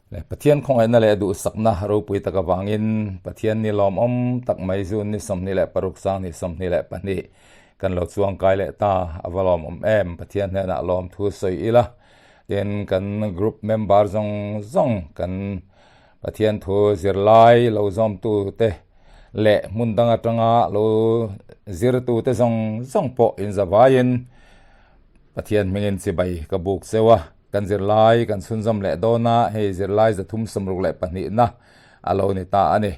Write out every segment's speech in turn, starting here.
Le Pathian khawngaihna leh duhsakna ropui tak avangin Pathian ni lawmawm tak mai June ni 26 2022 kan lo chuangkai leh ta a va lawmawm em Pathian hnenah lawmthu sawi ila tin kan group member zawng zawng kan Pathian thu zirlai lo zawmtu te leh hmun dang atanga lo zirtu te zawng zawng pawh inzavaiin Pathian hmingin chibai ka buk cheu a. Kan zirlai kan chhunzawm leh dawn a, hei zirlai 362 na a lo ni ta a ni.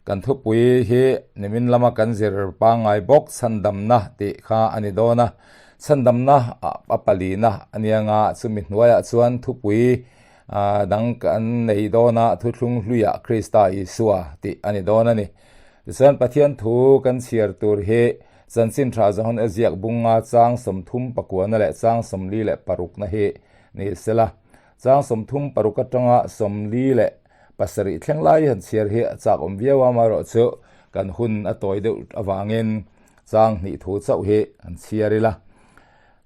Kan thupui hi nimin lama kan zir pangngai bawk chhandamna tih kha a ni dawn a. Chhandamna a palina a nia nga, chumi hnuaiah chuan thupui dang kan nei dawn a, thuthlung hluiah Krista Isua tih a ni dawn a ni. Tichuan Pathian thu kan chhiar tur hi Chanchin tha John a ziak bunga chang 39 na leh chang 46 na hi ni sela. Chang 36 atanga 47 thleng lai han chhiar hi a chak awm viau a, amaherawhchu kan hun a tawi deuh avangin chang hnih thu chauh hi han chhiar ila.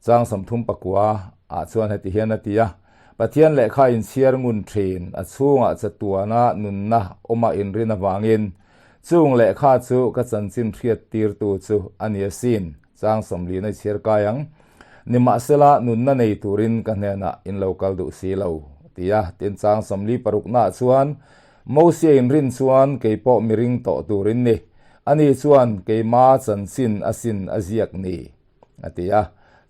Chang 39 ah chuan heti hian a ti a, Pathian lehkha inchhiar ngun thin, a chhungah chatuana nunna awma inrin avangin Chung lehkha chu ka chanchin hriat tirtu chu a ni asin, chang 40 na i chhiar kai ang. Nimahsela, nunna nei turin ka hnenah in lo kal duh si lo, ti a. Tin, chang 46 naah chuan, Mosia in rin chuan kei pawh mi ring tawh turin ni, ani chuan keima chanchin asin a ziak ni, a ti a.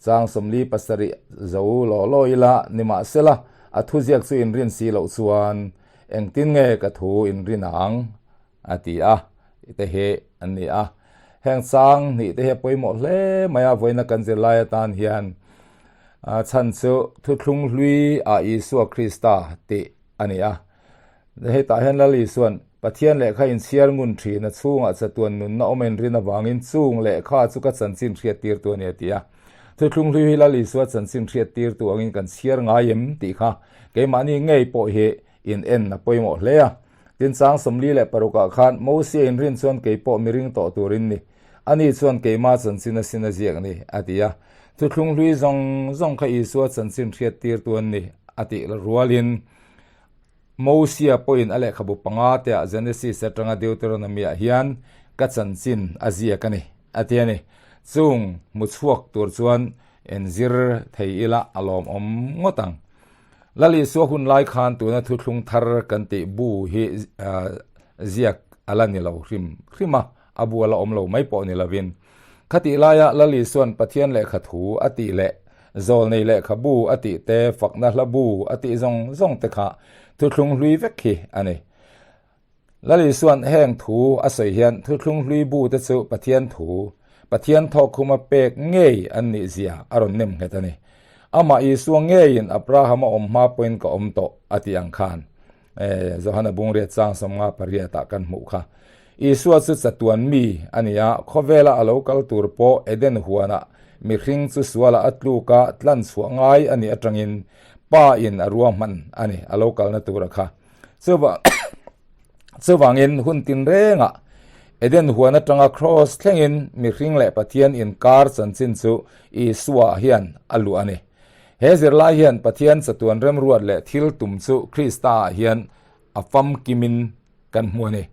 Chang 47 zo law law ila, nimahsela, a thuziak chu in rin si loh chuan Engtin nge ka thu in rin ang? a ti a, te hi an ni a. Heng chang hnih te hi a pawimawh hle mai a, vawiina kan zirlai atan hian chhan chu thuthlung hlui a Isua Krista tih a ni a. Hetah hian Lal Isua'n Pathian lehkha inchhiar ngun thin a chhungah chatuan nunna awm in rin avangin chung lehkha chu ka chanchin hriat tirtu a ni a ti a. Thuthlung hlui hi Lal Isua chanchin hriat tirtu angin kan chhiar ngai em tih kha Keimahni ngei pawh hi in en a pawimawh hle a. Tin chang 46 ah khan Mosia in rin chuan kei pawh mi ring tawh turin ni. Ani chuan keima chanchin a sin a ziak ni, a ti a. Thuthlung hlui zawng zawng kha Isua chanchin hriat tirtu an ni, a tih rualin Mosia pawhin a lehkhabu panga te ah Genesis atanga Deuteronomy ah hian ka chanchin a ziak a ni, a ti a ni. Chung hmu chhuak tur chuan enzir thei ila a lawmawm ngawt ang. Lal Isua hun lai khan tuna thuthlung thar kan tih bu hi ziak a la ni lo hrim hrim a, a bu a la awm lo mai pawh ni lovin. Khatih laia Lal Isua'n Pathian lehkha thu a tih leh Zawlnei lehkha bu a tih te, fakna hla bu a tih zawng zawng te kha thuthlung hlui vek hi a ni. Lal Isua'n heng thu a sawi hian thuthlung hlui bu te chu Pathian thu, Pathian thawkkhuma pek ngei an nih zia a rawn nem nghet a ni. Amah Isua ngeiin Abraham a awm hma pawhin ka awm tawh a tih ang khan Johana Bungriat chang 58 ah kan hmuh kha. Isua chu chatuan mi a ni a, khawvela a lo kal tur pawh Eden huanah mihring chu sualah a tluk a, tlan chhuah ngai a nih atangin Pa in a ruahman a ni, a lo kalna tura kha. Chuvangin hun tinrengah Eden huan atanga Kraws thlengin mihring leh Pathian inkar chanchin chu Isua hian a luah a ni. He zirlai hian Pathian chatuan remruat leh thil tum chu Krista ah hian a famkimin kan hmu a ni.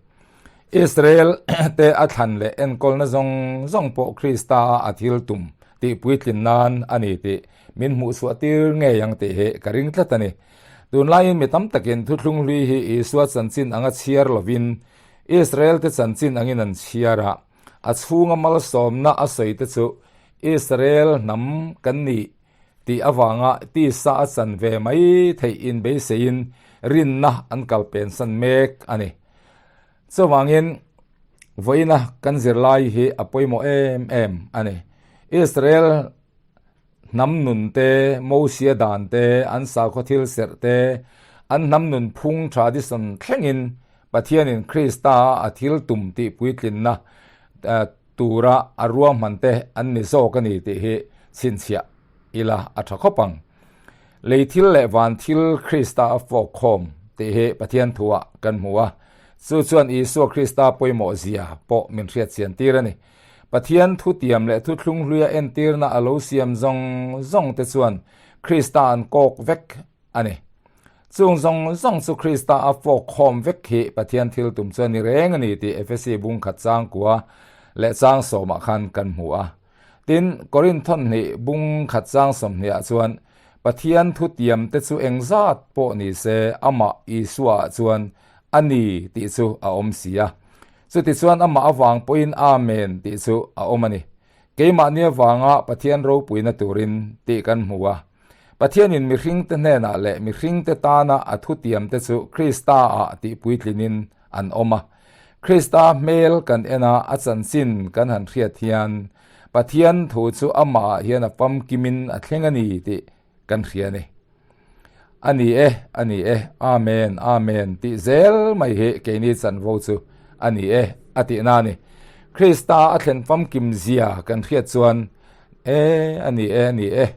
Israel te a thlan leh enkawlna zawng zawng pawh Krista a a thil tum tih puitlin nan a ni tih min hmuhchhuah tir ngei ang tih hi ka ring tlat a ni. Tunlaiin mi tam takin thuthlung hlui hi Isua chanchin anga chhiar lovin Israel-te chanchin angin an chhiar a, a chhunga malsawmna a sawi te chu Israel hnam kan nih tih avanga tisa a chan ve mai theih inbeiseiin rinna an kal pensan mek a ni. Chuvangin vawiina kan zirlai hi a pawimawh em em a ni. Israel Hnam nun te, Mosia dan te, an sakhaw thil serh te, an hnam nun phung tradition thlengin Pathianin Krista a thil tum tih puitlinna tura a ruahman te an ni zawk a ni tih hi chhinchhiah ila a tha khawp ang. Lei thil leh van thil Krista a fawk khawm tih hi Pathian thuah kan hmu a, chu chuan Isua Krista pawimawh zia pawh min hriatchian tir a ni. Pathian thutiam leh thuthlung hluia entirna a lo siam zawng zawng te chuan Krista an kawk vek a ni. Chung zawng zawng chu Krista a fawk khawm vek hi Pathian thil tum chu a ni reng a ni tih Efesi bung khat changkua leh chang sawmah khan kan hmu a. Tin, Korinth thawnhnih bung khat chang sawmhnih ah chuan Pathian thutiam te chu engzat pawh ni se amah Isua ah chuan a ni tih chu a awm si a. Chutichuan amah avang pawhin Amen tih chu a awm a ni. Keimahni avanga Pathian ropuina turin tih kan hmu a. Pathianin mihringte hnenah leh mihringte tana a thutiamte chu Krista-ah tihpuitlinin an awm a. Krista hmel kan en a, a chanchin kan han hriat hian Pathian thu chu amahah hian a famkimin a thleng a ni tih kan hria a ni. A ni e, a ni e, Amen, Amen tih zel mai hi keini chanvo chu a ni e a tihna a ni. Krista a thlen famkim zia kan hriat chuan E, a ni e, a ni e,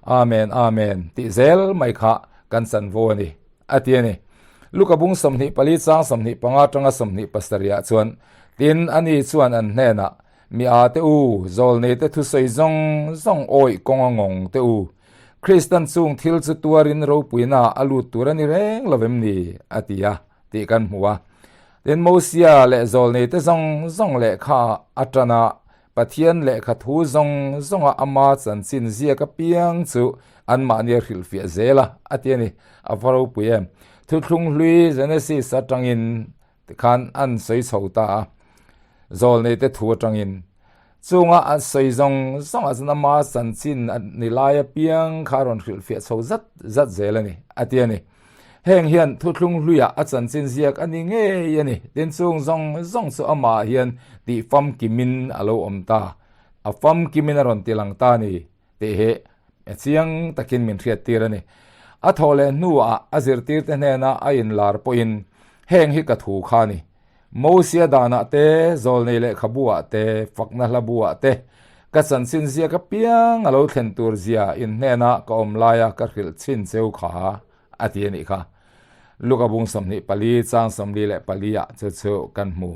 Amen, Amen tih zel mai kha kan chanvo a ni, a ti a ni. Luka bung 24 chang 25 atanga 27 ah chuan, Tin, ani chuan an hnenah, Mi a te u, zawlnei te thusawi zawng zawng awih kawng a ngawng te u, Kristan chung thil chu tuarin ropuina a lut tur a ni reng lo vem ni? a ti a, tih kan hmu a. Tin, Mosia leh zawlnei te zawng zawng lehkha atana Pathian lehkha thu zawng zawnga ama chanchin ziak apiang chu anmahni a hrilhfiah zel a, a ti a ni. A va ropui em! Thuthlung hlui Genesis atangin tikhan an sawi chho ta a, Zawlneite thu atangin. Chunga a sawi zawng zawngah chuan ama chanchin a ni lai apiang kha a rawn hrilhfiah chho zat zat zel a ni, a ti a ni. Heng hian thuthlung hluiah a chanchin ziak a ni ngei a ni. Tin chung zawng zawng chu amah hian tih famkimin a lo awm ta. A famkimin a rawn ti lang ta a ni tih hi chiang takin min hriattir a ni. A thawh leh hnuah a zirtirte hnena a inlar pawhin heng hi ka thu kha a ni. Mosia danah te, zawlnei lehkhabuah te, fakna hlabuah te, ka chanchin ziak apiang a lo thlen tur zia in hnena ka awm laia ka hrilh chhin cheu kha a ti a nih kha. Luka bung 24 chang 44 ah chu chu kan hmu.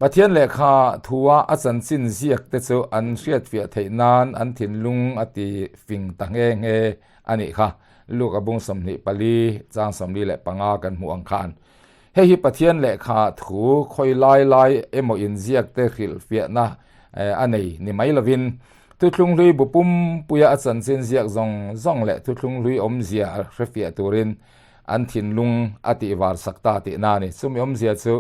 Pathian lehkha thua a chanchin ziak te chu an hriatfiah theih nan an thinlung a ti fing ta nghe nghe a nih kha. Luka bung 24 chang 45 kan hmuh ang khan. Hei hi Pathian lehkha thu khawi lai lai emaw inziak te hrilhfiahna a nei ni mai lovin, thuthlung hlui bu pumpuia a chanchin ziak zawng zawng leh thuthlung hlui awmzia a hrefiah turin an thinlung a tihvar sak ta tihna a ni. Chumi awmzia chu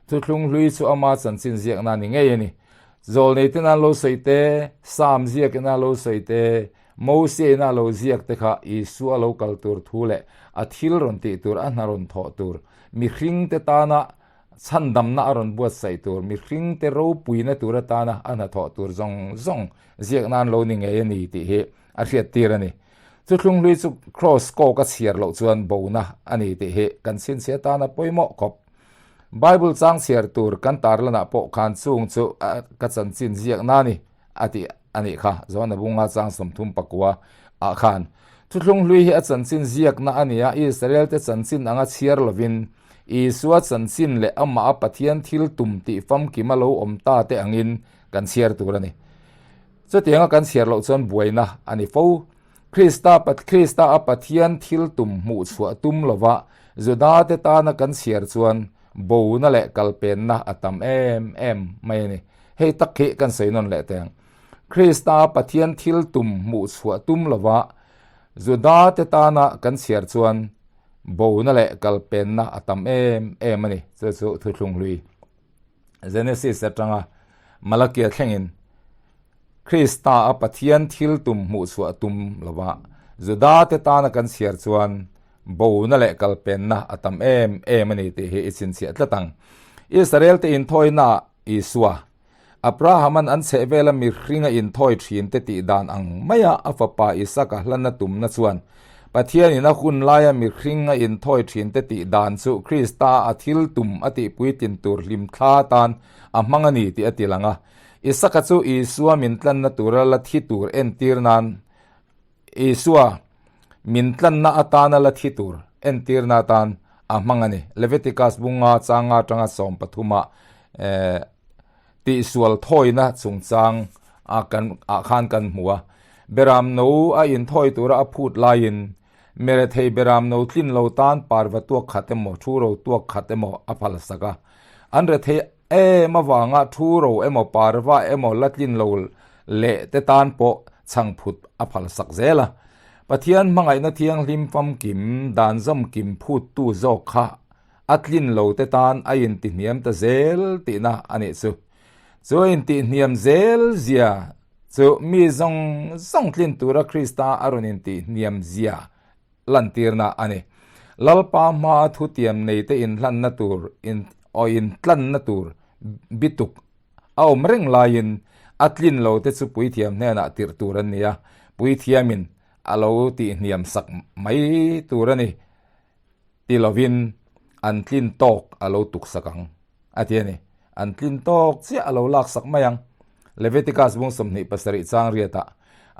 thuthlung hlui chu ama chanchin ziakna a ni ngei a ni. Zawlnei ten an lo sawi te, Sam ziakin a lo sawi te, Mosia-in a lo ziak te kha Isua lo kal tur thu leh a thil rawn tih tur, a hna rawn thawh tur, mihringte tana chhandamna a rawn buatsaih tur, mihringte ropuina tur atana a hna thawh tur zawng zawng ziak nan lo ni ngei a ni tih hi a hriattir a ni. Chuthlung hlui chu Kraws kawk a chhiar loh chuan bona a ni tih hi kan chhinchhiah tana pawimawh khawp. Bible chang chhiar tur kan tarlanah pawh khan chung chu ka chanchin ziakna a ni. a tih a nih kha. Johana bunga chang 34 ah khan Thuthlung hlui hi a chanchin ziakna a ni a, Israel te chanchin anga chhiar lovin Isua chanchin leh amah a Pathian thil tum tih famkim a lo awm ta te angin kan chhiar tur a ni. Chutianga kan chhiar loh chuan buaina a ni fo. Krista Krista a Pathian thil tum hmuh chhuah tum lova Juda te tana kan chhiar chuan bona leh kalpenna a tam em em mai a ni. Hei tak hi kan sawi nawn leh teng. Krista Pathian thil tum hmuh chhuah tum lova Juda te tana kan chhiar chuan bona leh kalpenna a tam em em a ni. Chu chu thuthlung hlui Genesis atanga Malakia thlengin Krista a Pathian thil tum hmuh chhuah tum lova Juda te tana kan chhiar chuan bona leh kalpenna a tam em em a ni tih hi i chhinchhiah tlat ang. Israel te inthawina Isua, Abrahama'n an chhehvela mihringa inthawi thinte tih dan ang maia a fapa Isaka hlanna tumna chuan, Pathianin a hun laia mihringa inthawi thinte tih dan chu Krista a thil tum a tihpuitlin tur hlimthla atan a hmang a ni tih a ti lang a. Isaka chu Isua min tlanna tura la thi tur entir nan Isua min tlanna atana la thi tur entirna atan a hmang a ni. Leviticus bunga changa atanga sawmpathuma tihsual thawina chungchang a kan ah khan kan hmu a. Beram no a inthawi tura a phut laiin. Merethei beram no tlin lo tan parva tuak khat emaw, thu ro tuak khat emaw a phalsak a. An rethei em avanga thu ro emaw parva emaw la tlin lo leh te tan pawh chhangphut a phalsak zel a. Pathian hmangaihna thianghlim famkim dan zawmkim phuttu zawk kha a tlin lo te tan a intihniam ta zel tihna a nih chu. Chu a intihniam zel zia chu mi zawng zawng tlin tura Krista a rawn intihniam zia lantirna a ni. Lalpa hmaa thutiam neite inhlanna tur in aw intlanna tur bituk a awm reng laiin a tlin lo te chu puithiam hnenah tirh tur an ni a, puithiamin a lo tihniam sak mai tur a ni ti lovin an tlin tawk a lo tuksak ang a ti a ni. An tlin tawk chiah a lo laksak mai ang. Leviticus bung 27 chang riatah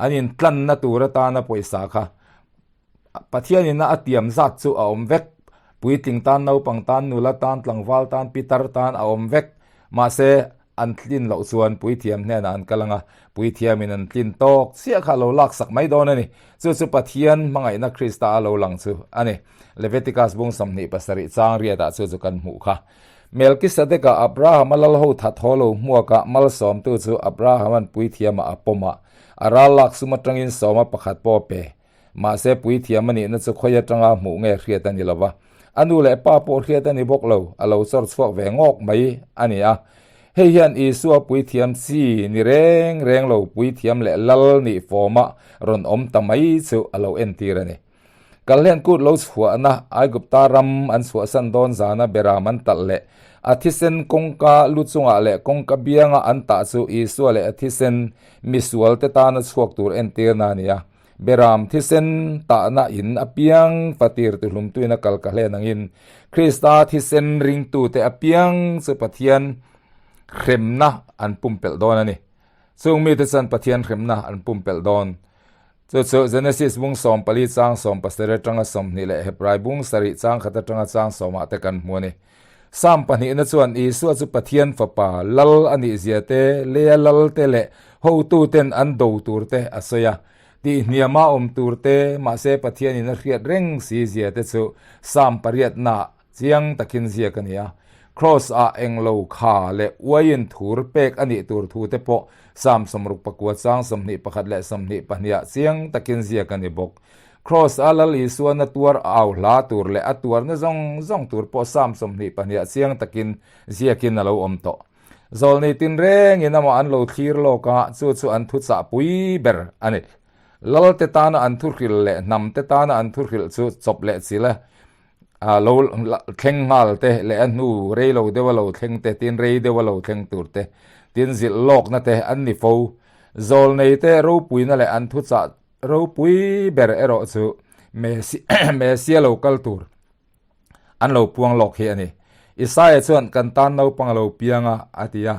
an intlanna tur atana pawisa kha Pathianin a tiam zat chu a awm vek. Puitling tan, naupang tan, nula tan, tlangval tan, pitar tan a awm vek. Mahse, an tlin loh chuan puithiam hnenah an kal ang a, puithiamin an tlin tawk chiah kha a lo laksak mai dawn a ni. Chu chu Pathian hmangaihna Krista a lo lang chu a ni. Leviticus bung 27 chang riatah chu chu kan hmuh kha. Melkisedeka Abrahama lalho that haw lo hmuakah malsawmtu chu Abrahama'n puithiamah a pawm a, a ral lak sum atangin sawma pakhat pawh a pe. Mahse puithiam a nihna chu khawi atanga hmuh nge hriat a ni lo va, a nu leh pa pawh hriat a ni bawk lo, a lo chawr chhuak ve ngawk mai a ni a. Hei hian Isua puithiam chi ni reng reng lo puithiam leh lal nih fawmah rawn awm ta mai chu a lo entir a ni. Kalhlen kut lo chhuahna Aigupta ram an chhuahsan dawn zana beram an talh leh a thisen kawngka lu chungah leh kawngka bianga an tah chu Isua leh a thisen misualte tana chhuak tur entirna a ni a. Beram thisen tahna in apiang fatir tihlumtuin a kal ka hlen angin Krista thisen ringtute apiang chu Pathian hremna an pumpelh dawn a ni. Chung mite chuan Pathian hremna an pumpelh dawn. Chu chu Genesis bung 14 chang 17 atanga 20 leh Hebrai bung 7 chang khat atanga chang sawmah te kan hmu a ni. Psalm pahnihna chuan Isua chu Pathian Fapa, Lal a nih zia te, leia lal te leh hotuten an do tur te a sawi a. Tihhniama awm tur te, mahse Pathianin a hriat reng si zia te chu Psalm pariatnaah Chiang takin ziak a ni a, Kraws ah englo kha leh uaiin thur pek a nih tur thu te pawh Psalm 64 chang 21 leh 22 ah chiang takin ziak a ni bawk. Kraws a Lal Isuana tuar au hla tur leh a tuarna zawng zawng tur pawh Psalm 22 ah chiang takin ziakin a lo awm tawh. Zawlnei tinrengin amah an lo thlir lawk a, chu chu an thuchah pui ber a ni. Lalte tana an thuhrilh leh hnamte tana an thuhrilh chu chawp leh chil a. a lo thleng nghal te leh a hnu rei lo deuh a lo thleng te tin rei deuh a lo thleng tur te tin zilh lawkna te an ni fo. Zawlnei te ropuina leh an thuchah ropui ber erawh chu Messia lo kal tur an lo puang lawk hi a ni. Isaia chuan kan tan naupang a lo piang a a ti a.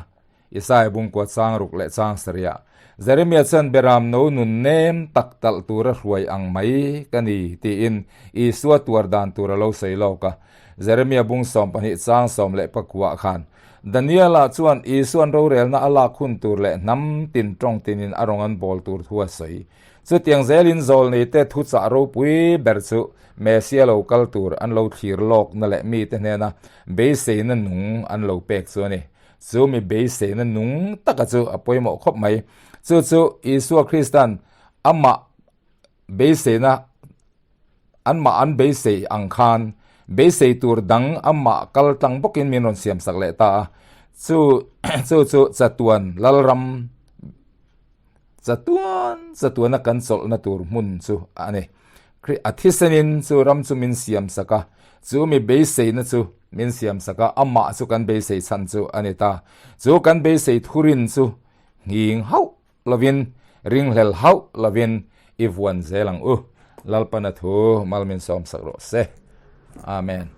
Isaiah bungkua chang ruk leh chang sarih Jeremiah chuan Beram no nun nem tak talh tura hruai ang mai ka ni tiin Isua tuar dan tur a lo sawi lawk a. Jeremiah bung 12 chang 11 khan Daniela chuan Isuan rorelna a lak hun tur leh hnam tin tawng tinin a rawn an bawl tur thu a sawi. Chutiang zelin zawlneite thuchah ropui ber chu Messia lo kal tur an lo thlir lawkna leh mite hnena beiseina nung an lo pek chu a ni. Chu mi beiseina nung taka chu a pawimawh khawp mai. Chu chu Isua Kristan amah beiseina anmah an beisei ang khan beisei tur dang amah kal tlang bawkin min rawn siam sak leh ta a. Chu chu chu chatuan lalram chatuan chatuana kan chawlhna tur hmun chu a ni. A thisenin chu ram chu min siam sak a, chu mi beiseina chu min siam sak a, amah chu kan beisei chhan chu a ni ta. Chu kan beisei thurin chu nghing hauh lovin, ringhlel hauh lovin i vuan zel ang u. Lalpana thu mal min sawm sak rawh se. Amen.